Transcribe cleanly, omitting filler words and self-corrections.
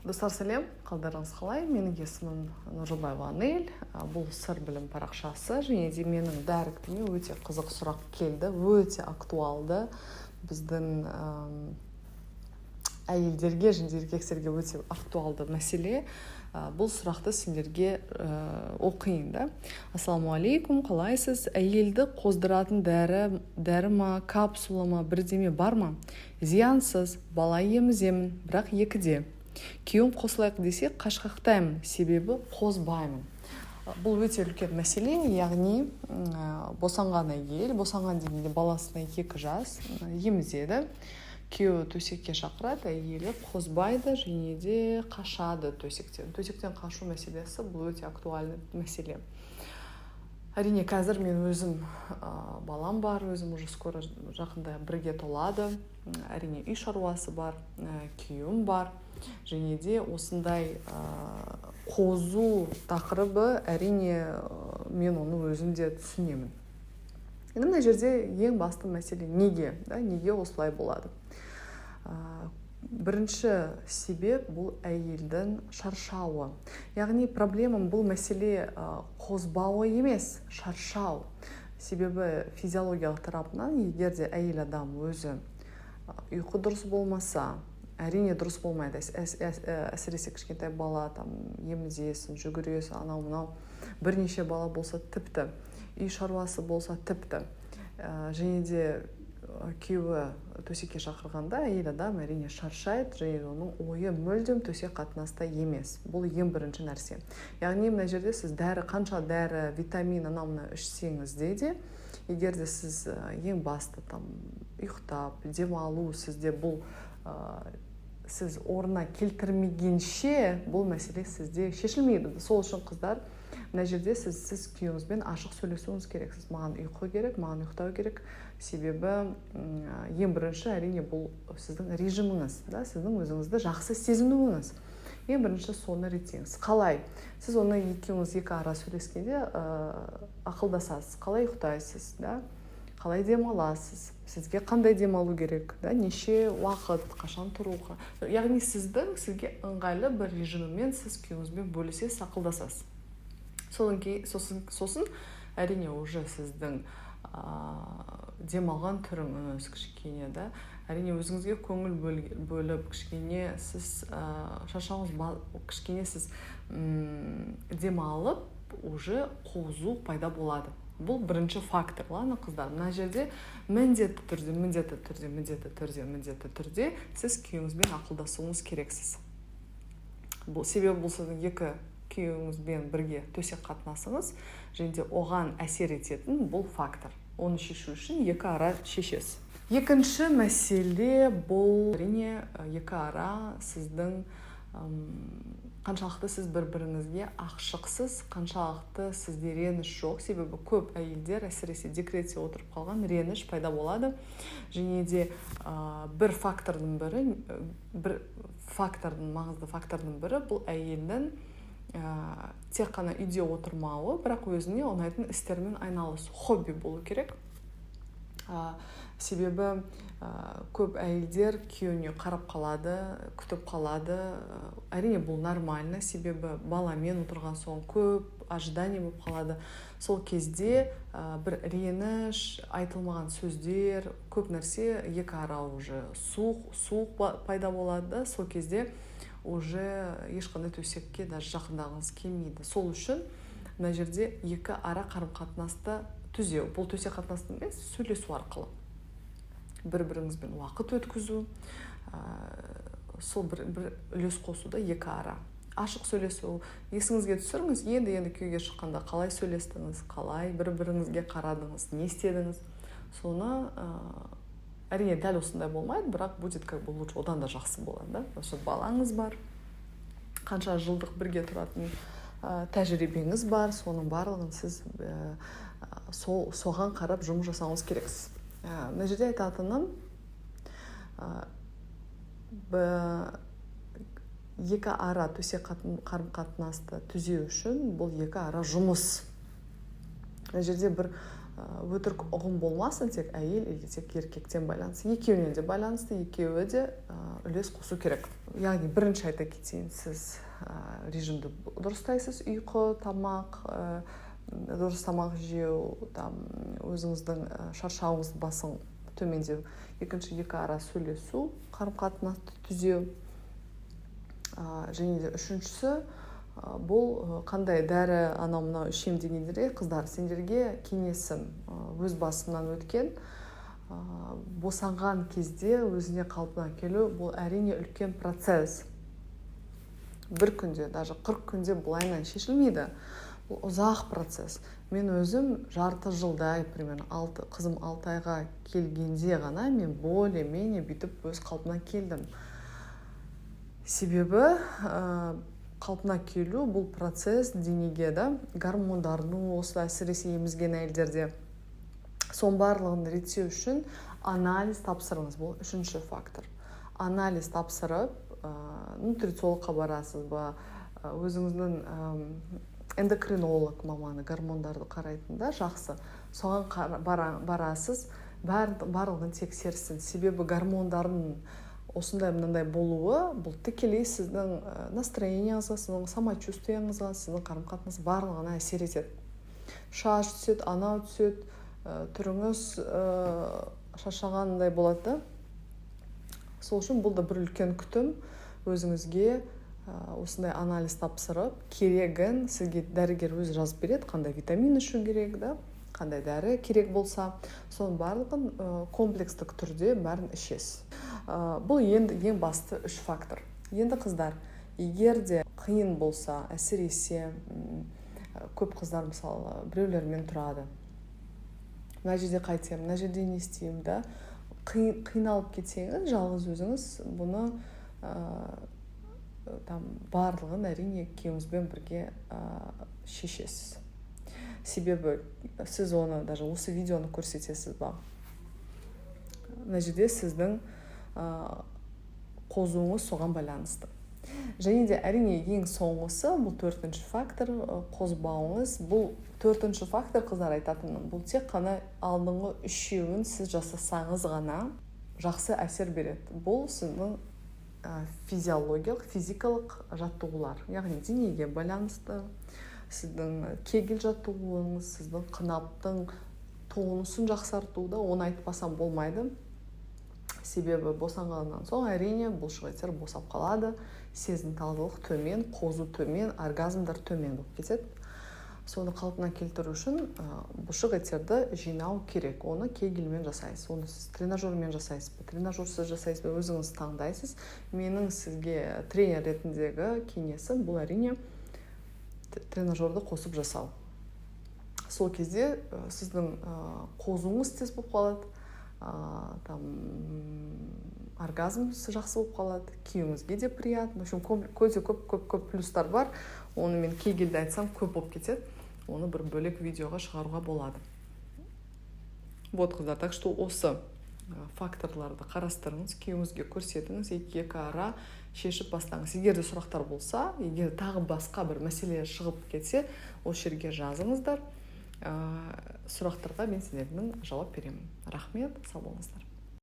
Достар, сәлем! Қалдарыңыз қалай? Менің есімім Нұржылбаева Анель. Бұл «Сыр білім» парақшасы. Және де менің директіме өте қызық сұрақ келді, өте актуалды, біздің әйелдерге және де еркектерге өте актуалды мәселе. Бұл сұрақты сендерге оқиын да. Ассалаумағалейкум, қалайсыз? Әйелді қоздыратын дәрі ма, капсула ма, бірдеме бар ма, зиянсыз? Бала еміземін, бірақ екіде. Күйеуім қосылайық десе, қашқақтаймын, себебі қозбаймын. Бұл өте үлкен мәселе, яғни босанған әйел, босанған дегенде баласына 2 жас, емізеді. Күйеуі төсекке шақырады, әйелі қозбайды және де қашады төсектен. Төсектен қашу мәселесі — бұл өте актуальный мәселе. Әрине, қазір мен өзім балам бар, өзім уже скоро, жақында бірге толады. Әрине, үй шаруасы бар, күйеуім бар және де осындай қозу тақырыбы, әрине, мен оны өзім де түсінемін. Енді мына жерде ең басты мәселе неге да, неге осылай болады? Бірінші себеп — бұл әйелдің шаршауы. Яғни проблема, бұл мәселе қозбауы емес, шаршау. Себебі физиологиялық тарапынан, егер де әйел адам өзі ұйқы дұрыс болмаса, әрине, дұрыс болмайды, әсіресе кішкентай бала там емізесің, жүгіресің, анау мынау бірнеше бала болса тіпті, үй шаруасы болса тіпті. Және де күйеуі төсекке шақырғанда, әйел адам, әрине, шаршайды және оның ойы мүлдем төсек қатынаста емес. Бұл ең бірінші нәрсе. Яғни мына жерде сіз дәрі, қанша дәрі, витамин, анау мынау ішсеңіз де, егер де сіз ең басты там ұйықтап демалу сізде бұл сіз орнына келтірмегенше, бұл мәселе сізде шешілмейді. Сол үшін, қыздар, мына жерде сіз күйеуіңізбен ашық сөйлесуіңіз керексіз: маған ұйқы керек, маған ұйықтау керек. Себебі ең бірінші, әрине, бұл сіздің режиміңіз да, сіздің өзіңізді жақсы сезінуіңіз. Ең бірінші соны реттеңіз. Қалай? Сіз оны екеуіңіз екі ара сөйлескенде ақылдасасыз: қалай ұйықтайсыз да, қалай демаласыз, сізге қандай демалу керек да, неше уақыт, қашан тұруға. Яғни сізге ыңғайлы бір режимімен сіз күйеуіңізбен бөлісесіз, ақылдасасыз. Содан кейін сосын, әрине, уже сіздің демалған түріңіз кішкене да, әрине, өзіңізге көңіл бөліп, кішкене сіз шаршауыңыз, кішкене сіз демалып, уже қозу пайда болады. Бұл бірінші фактор. Ладно, қыздар, мына жерде міндетті түрде, міндетті түрде, міндетті түрде, міндетті түрде сіз күйеуіңізбен ақылдасуыңыз керексіз. Бұл себебі бұл сіздің екі күйеуіңізбен бірге төсек қатынасыңыз және де оған әсер ететін бұл фактор. Оны шешу үшін екі ара шешесіз. Екінші мәселе — бұл, әрине, екі ара сіздің қаншалықты сіз бір біріңізге ашықсыз, қаншалықты сізде реніш жоқ. Себебі көп әйелдер, әсіресе декретте отырып қалған, реніш пайда болады. Және де бір фактордың бірі, бір фактордың, маңызды фактордың бірі — бұл әйелдің тек қана үйде отырмауы, бірақ өзіне ұнайтын істермен айналысу, хобби болу керек. Себебі көп әйелдер күйеуіне қарап қалады, күтіп қалады. Әрине, бұл нормально, себебі баламен отырған соң көп ожидание болып қалады. Сол кезде бір реніш, айтылмаған сөздер, көп нәрсе, екі ара уже суық суық пайда болады да. Сол кезде уже ешқандай төсекке даже жақындағыңыз келмейді. Сол үшін мына жерде екі ара қарым қатынасты түзеу, бұл төсек қатынасты емес, сөйлесу арқылы бір біріңізбен уақыт өткізу, сол бір үлес қосу да, екі ара ашық сөйлесу. Есіңізге түсіріңіз, енді енді күйеуге шыққанда қалай сөйлестіңіз, қалай бір біріңізге қарадыңыз, не істедіңіз, соны. Әрине, дәл осындай болмайды, бірақ будет как бы лучше, одан да жақсы болады да, потому что балаңыз бар, қанша жылдық бірге тұратын тәжірибеңіз бар. Соның барлығын сіз соған қарап жұмыс жасауыңыз керексіз. Мына жерде айтатыным, екі ара төсек қарым қатынасты түзеу үшін бұл екі ара жұмыс. Мына жерде бір Өтірік ұғым болмасын, тек әйел или тек еркектен байланысты, екеуіне де байланысты, екеуі де үлес қосу керек. Яғни бірінші айта кетейін, сіз режимді дұрыстайсыз: ұйқы, тамақ, дұрыс тамақ жеу, там өзіңіздің шаршауыңызды басың төмендеу. Екінші, екі ара сөйлесу, қарым қатынасты түзеу. Және де үшіншісі, бұл қандай дәрі, анау мынау ішемін дегендерге, қыздар, сендерге кеңесім, өз басымнан өткен, босанған кезде өзіне қалпына келу бұл, әрине, үлкен процесс. Бір күнде, даже 40 күнде былайынан шешілмейді, бұл ұзақ процесс. Мен өзім жарты жылдай примерно, алты, қызым 6 айға келгенде ғана мен более менее бүйтіп өз қалпына келдім. Себебі қалпына келу бұл процесс, денеге да гормондардың, осы әсіресе емізген әйелдерде, соның барлығын реттеу үшін анализ тапсырыңыз. Бұл үшінші фактор. Анализ тапсырып, нутрициологқа барасыз ба, өзіңіздің эндокринолог маманы, гормондарды қарайтын да жақсы, соған барасыз, барлығын тексерсін. Себебі гормондардың осындай мынандай болуы бұл тікелей сіздің настроениеңізға, сіздің самочувствиеңізға, сіздің қарым қатынас, барлығына әсер етеді. Шаш түседі, анау түседі, түріңіз шаршағандай болады да. Сол үшін бұл да бір үлкен күтім өзіңізге. Осындай анализ тапсырып, керегін сізге дәрігер өзі жазып береді, қандай витамин ішу керек да, қандай дәрі керек болса, соның барлығын комплекстік түрде бәрін ішесіз. Бұл енді ең басты үш фактор. Енді, қыздар, егер де қиын болса, әсіресе көп қыздар, мысалы, біреулермен тұрады, мына жерде қайтемін, мына жерде не істеймін да, қиналып кетсеңіз, жалғыз өзіңіз бұны там барлығын, әрине, күйеуіңізбен бірге шешесіз. Себебі сіз оны даже осы видеоны көрсетесіз ба, мына жерде сіздің қозуыңыз соған байланысты. Және де, әрине, ең соңғысы, бұл төртінші фактор, қозбауыңыз. Бұл төртінші фактор, қыздар, айтатыным, бұл тек қана алдыңғы үшеуін сіз жасасаңыз ғана жақсы әсер береді. Бұл сіздің физиологиялық, физикалық жаттығулар, яғни денеге байланысты сіздің Кегель жаттығуыңыз, сіздің қынаптың тонусын жақсарту да. Оны айтпасам болмайды, себебі босанғаннан соң, әрине, бұлшық босап қалады, сезімталдылық төмен, қозу төмен, оргазмдар төмен болып кетеді. Соны қалпына келтіру үшін бұлшық еттерді жинау керек. Оны Кегельмен жасайсыз. Оны сіз тренажермен жасайсыз ба, тренажерсыз жасайсыз ба, өзіңіз таңдайсыз. Менің сізге тренер ретіндегі кеңесім, бұл, әрине, тренажерді қосып жасау. Сол кезде сіздің қозуыңыз тез болып қалады, там оргазм жақсы болып қалады, күйеуіңізге де приятно. В общем, өте көп, көп, көп плюстар бар. Оны мен Кегельді айтсам, көп болып кетеді, оны бір бөлек видеоға шығаруға болады. Вот, қыздар, так что осы факторларды қарастырыңыз, күйеуіңізге көрсетіңіз, екі ара шешіп бастаңыз. Егер де сұрақтар болса, егер тағы басқа бір мәселе шығып кетсе, осы жерге жазыңыздар. Сұрақтарға мен сіздердің жауап беремін. Рахмет, сау болыңыздар.